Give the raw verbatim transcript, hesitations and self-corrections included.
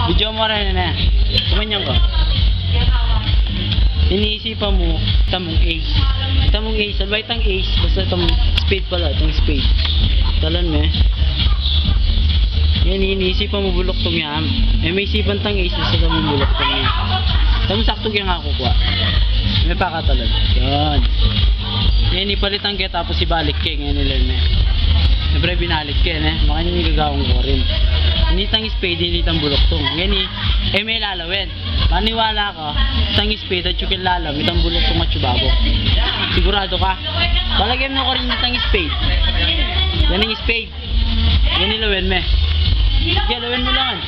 Video mu rin na. Kumanyan ka. Iniisipan mu, tamung ace. Tamung ace, alwa itang ace, basta itang spade pala, itang spade. Talan me. Yan, iniisipan mu buluktong yan. E mu isipan tang ace, basta tamung buluktong yan. Tamung saktu keng kukua. Me pakatalan. Yan. Yan, ipalitan ke, tapos ibalik ke, ngayan ilan me. Siyempre, binalik ke, ne? Makanyan ing gagawang ku rin. Ini itang spade, ini itang buluktong. Yan, e, e me lalawen. Maniwala ka, itang spade atyu keng lalam, itang buluktong atyu babo. Sigurado ka? Palagay mu na ku rin itang spade. Yan ing spade. Yan ilawen me. Sige, lawen mu lang.